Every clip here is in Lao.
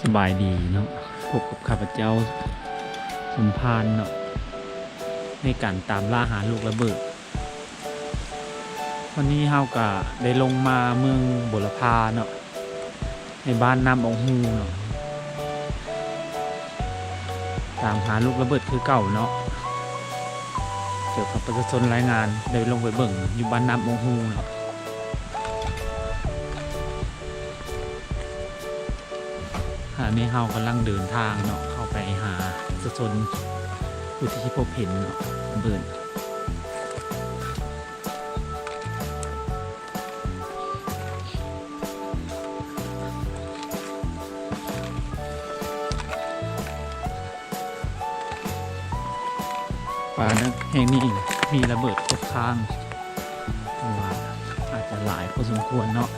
ສະບາຍດີເນາະ, ພົບກັບຂ້າພະເຈົ້າ ສົມພານເນາະ ໃນການຕາມລ່າຫາລູກລະເບີດ. ວັນນີ້ເຮົາກະໄດ້ລົງມາເມືອງບົວລະພາເນາະ, ໃນບ້ານນ້ຳອອກຫູເນາະ, ຕາມຫາລູກລະເບີດຄືເກົ່າເນາະ. ກ່ຽວກັບປະຊາຊົນລາຍງານ ໄດ້ລົງໄປເບິ່ງຢູ່ບ້ານນ້ຳອອກຫູເນາະ. ຂະນະນີ້ເຮົາກຳລັງເດີນທາງເນາະ ເຂົ້າໄປຫາປະຊາຊົນຜູ້ທີ່ພົບເຫັນເນາະ ລະເບີດ. ປ່າແຫ່ງນີ້ມີລະເບີດຄົບຄ້າງ ເພາະວ່າອາດຈະຫຼາຍພໍສົມຄວນເນາະ.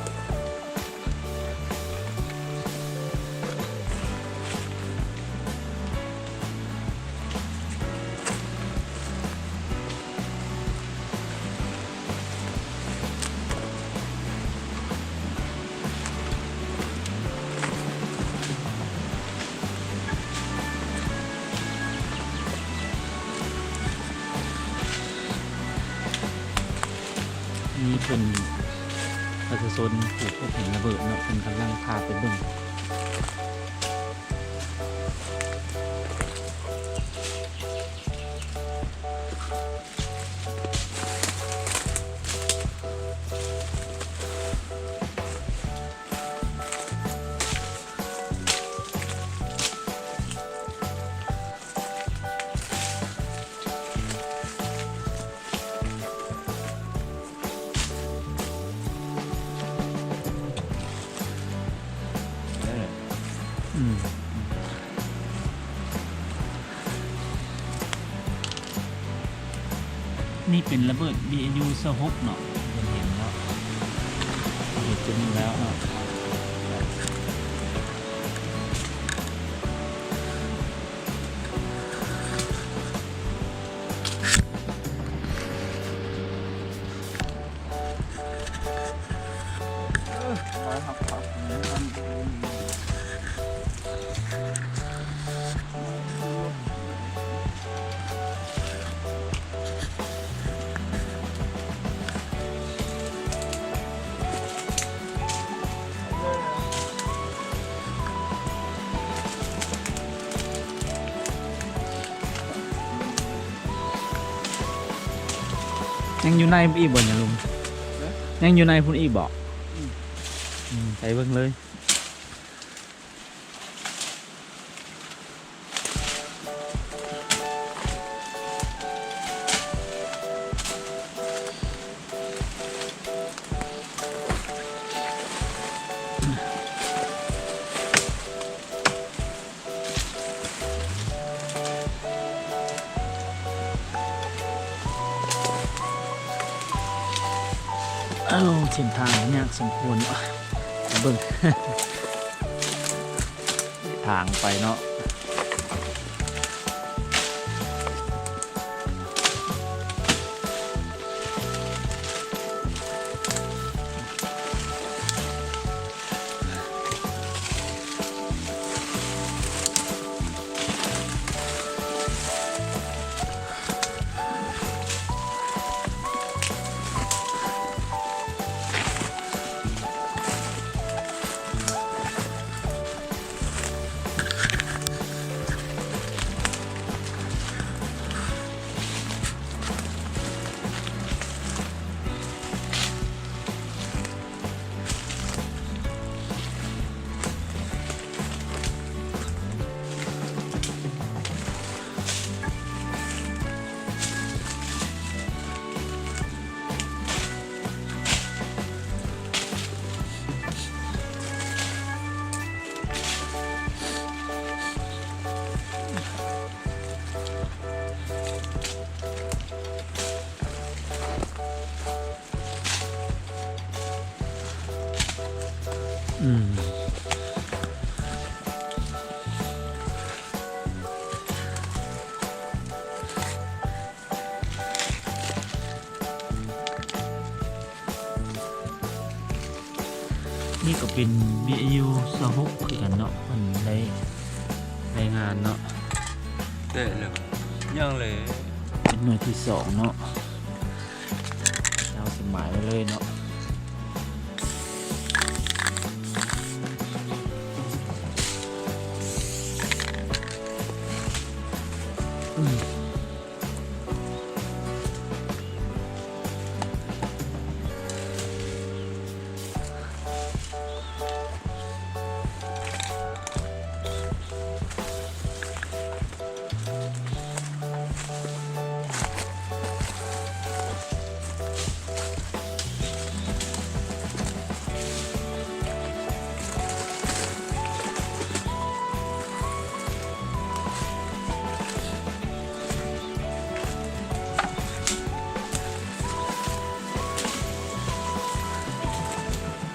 ນີ້ເປັນປະຊາຊົນຜູ້ພົບເຫັນລະເບີດເນາະ, ເພິ່ນກຳລັງພາໄປເບິ່ງ. ອືມ ນີ້ເປັນລະເບີດ ບີເອັນຢູ ຊາວຫົກເນາະ, ເຫັນເນາະ, ເຫັນຕົວນີ້ແລ້ວເນາະ. ຍັງຢູ່ໃນພຸ້ນອີກບໍ່ຍາລຸງ? ຍັງຢູ່ໃນພຸ້ນອີກບໍ່? ອືມ ອືມ ໄປເບິ່ງເລີຍ. ເອົ້າ ເສັ້ນທາງຍາກສົມຄວນເນາະ, ເບິ່ງທາງໄປເນາະ. ອືມ ນີ້ກໍເປັນ ບີເອັນຢູ ຊາວຫົກຄືກັນເນາະ, ເພິ່ນໄດ້ ງານເນາະ ແຕະແລ້ວຍັງເລີຍ ເປັນໜ່ວຍທີສອງເນາະ ເຮົາຊິໝາຍໄວ້ເລີຍເນາະ.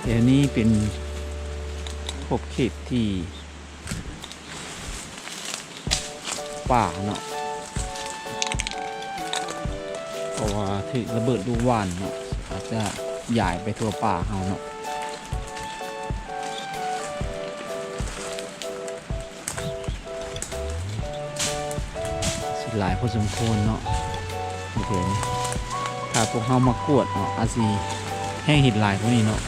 ແຖວນີ້ເປັນຂອບເຂດທີ່ ປ່າເນາະ ເພາະວ່າຖືກລະເບີດລູກຫວ່ານເນາະ ອາດຈະຢາຍໄປທົ່ວປ່າເຮົາເນາະ. ຊິຫຼາຍພໍສົມຄວນເນາະ ໂອເຄ ຖ້າພວກເຮົາມາກວດເນາະ ອາດຊິແຮງເຫັນຫຼາຍກວ່ານີ້ເນາະ.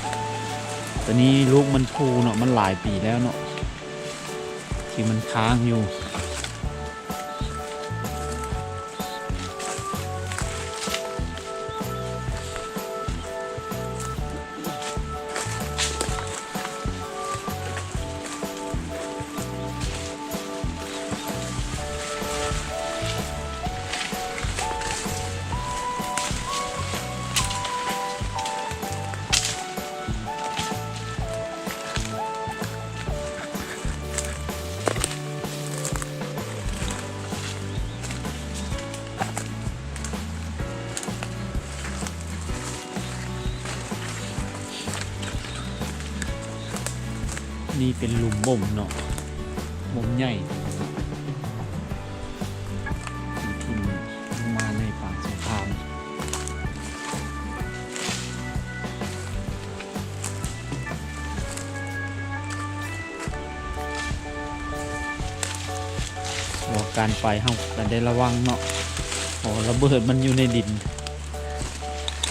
ຕອນນີ້ລູກມັນຟູເນາະ ມັນຫຼາຍປີແລ້ວເນາະ ທີ່ມັນຄ້າງຢູ່. ນີ້ເປັນຫຼຸມບົ່ມເນາະ ບົ່ມໃຫຍ່ ທີ່ຖິ້ມລົງມາໃນປາງສົງຄາມ. ວ່າການໄປເຮົາກະໄດ້ລະວັງເນາະ ເພາະວ່າລະເບີດມັນຢູ່ໃນດິນ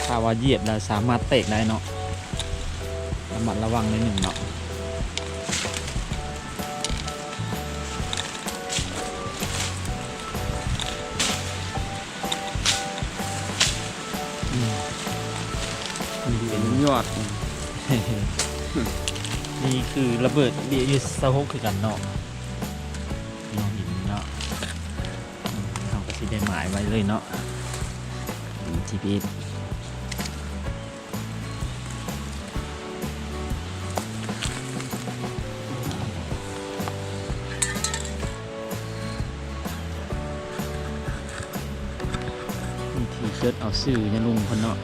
ຖ້າວ່າຢຽບແລ້ວສາມາດແຕກໄດ້ເນາະ ລະມັດລະວັງໜ້ອຍໜຶ່ງເນາະ. ອືມ ນີ້ເປັນຍອດ ນີ້ຄືລະເບີດເບຍຢູ່ຊາວຫົກຄືກັນເນາະ ນ້ອງຫີນເນາະ. ເຮົາກະຊິໄດ້ໝາຍໄວ້ເລີຍເນາະ ຈີພີເອັສ. ວິທີເຊີດເອົາຊື່ຍາລຸງເພິ່ນເນາະ.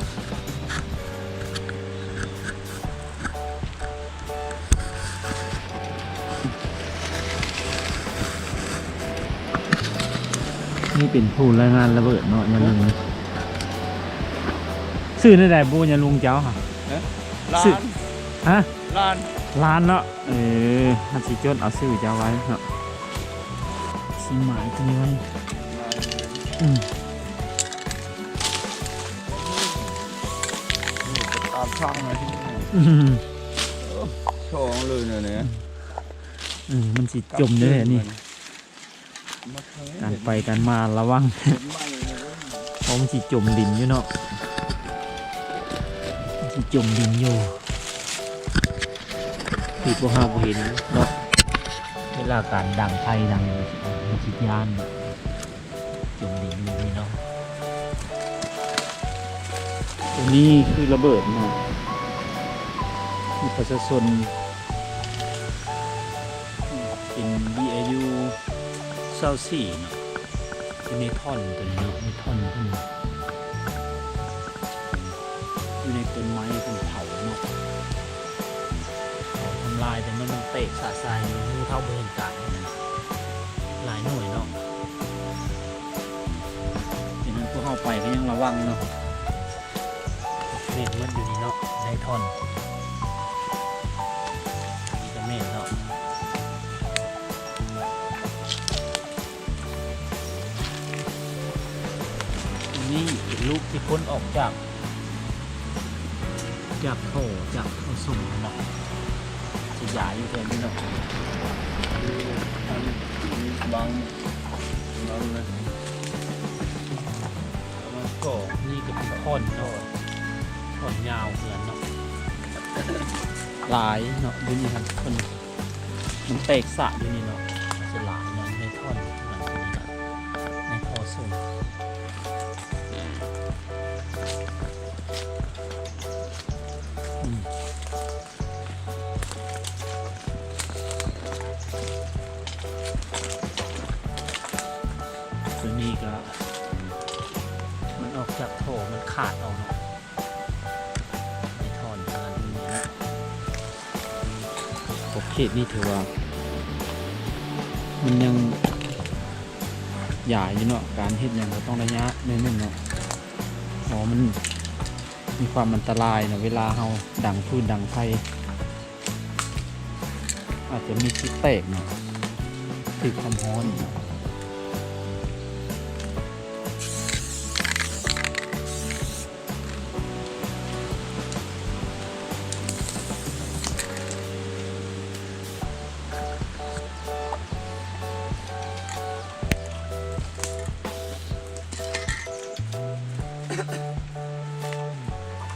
ນີ້ເປັນຜູ້ລາຍງານລະເບີດເນາະ ຍາລຸງ. ຊື່ແນວໃດບຸຍາລຸງເຈົ້າຫະ? ຮະ? ຊື່ ຮະ? ລານ ລານເນາະ. ເອີ ເຮົາຊິຈົດເອົາຊື່ເຈົ້າໄວ້ເນາະ ຊິໝາຍຕົວນີ້ໄວ້. ອືມ ຕາມທາງເລີຍ ອືມ ຊ່ອງເລີຍນີ້. ເອີ ມັນຊິຈົມເດ້ນີ້ ການໄປການມາລະວັງ ເພາະມັນຊິຈົມດິນຢູ່ເນາະ ມັນຊິຈົມດິນຢູ່ ທີ່ພວກເຮົາບໍ່ເຫັນເນາະ ເວລາການດັງໄຟດັງ ມັນຊິຢ້ານເນາະ. ຈົມດິນຢູ່ນີ້ເນາະ ໂຕນີ້ຄືລະເບີດເນາະ ມີປະຊາຊົນ ເປັນບີເອຢູຊາວສີ່ເນາະ ຢູ່ໃນທ່ອນໂຕນີ້ເນາະ ໃນທ່ອນເພິ່ນ ຢູ່ໃນຕົ້ນໄມ້ເພິ່ນເຜົາເນາະ ເຜົາທຳລາຍ ແຕ່ມັນ ມັນແຕກຊະຊາຍ ໝູ່ເຖົ້າບໍ່ເຫັນການ ຫຼາຍໜ່ວຍເນາະ. ສະນັ້ນພວກເຮົາໄປກະຍັງລະວັງເນາະ ແມ່ນໝົດຢູ່ນີ້ເນາະ ໃນທ່ອນນີ້ກະແມ່ນເນາະ. ນີ້ເປັນລູກທີ່ພົ້ນອອກຈາກ ຈາກທໍ່ ຈາກທໍ່ຊຸ່ມເນາະ ຊິຢາຍຢູ່ແຖວນີ້ເນາະ ບາງ ບາງ ແລ້ວມັນກໍ ນີ້ກໍເປັນທ່ອນເນາະ ທ່ອນຍາວຄືກັນເນາະ ຫຼາຍເນາະ ຢູ່ນີ້ຫັ້ນເພິ່ນ ມັນແຕກສະຢູ່ນີ້ເນາະ ສ່ວນຫຼາຍເນາະ ໃນທ່ອນ ໃນທໍ່ຊຸ່ມ ອືມ ຕົວນີ້ກໍ ມັນອອກຈາກທໍ່ ມັນຂາດອອກເນາະ ໃນທ່ອນຂະໜາດນີ້ນະ ຂອບເຂດນີ້ຖືວ່າ ມັນຍັງຢາຍຢູ່ເນາະ ການເຮັດຫຍັງກໍຕ້ອງໄດ້ຍາກໜ້ອຍໜຶ່ງເນາະ ເພາະວ່າມັນມີຄວາມອັນຕະລາຍເນາະ ເວລາເຮົາດັງຟືນດັງໄຟ ອາດຈະມີສິດແຕກເນາະ ຖືກຄວາມຮ້ອນເນາະ.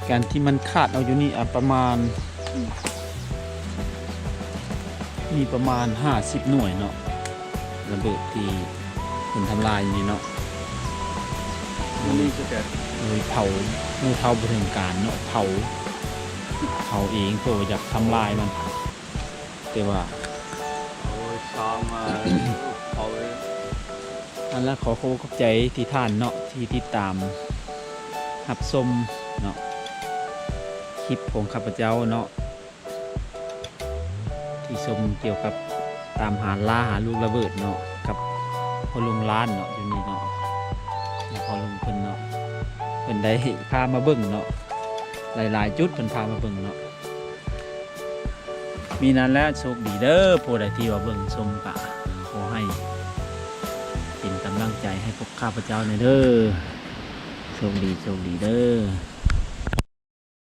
ການທີ່ມັນຂາດເອົາຢູ່ນີ້ ອາ ປະມານ ມີປະມານຫ້າສິບໜ່ວຍເນາະ ລະເບີດທີ່ເພິ່ນທຳລາຍນີ້ເນາະ ໂດຍເຜົາ ຮູ້ເທົ່າບໍ່ເຖິງການເນາະ ເຜົາ ເຜົາເອງ ເພື່ອວ່າຢາກທຳລາຍມັນ ແຕ່ວ່າ ໂອ້ຍ ຊ່າງມາ ເຜົາເອງ. ອັນລະ ຂໍຂອບໃຈທີ່ທ່ານເນາະ ທີ່ຕິດຕາມຮັບຊົມເນາະ ຄລິບຂອງຂ້າພະເຈົ້າເນາະ ທີ່ຊົມກ່ຽວກັບຕາມຫາລ່າຫາລູກລະເບີດເນາະ ກັບພໍ່ລຸງລ້ານເນາະ ຢູ່ນີ້ເນາະ ແລະ ພໍ່ລຸງເພິ່ນເນາະ ເພິ່ນໄດ້ພາມາເບິ່ງເນາະ ຫຼາຍໆຈຸດເພິ່ນພາມາເບິ່ງເນາະ. ມີນັ້ນແຫຼະ ໂຊກດີເດີ ຜູ້ໃດທີ່ວ່າເບິ່ງຊົມກະຂໍໃຫ້ເປັນກຳລັງໃຈໃຫ້ພວກຂ້າພະເຈົ້າແດ່ເດີ ໂຊກດີ ໂຊກດີເດີ.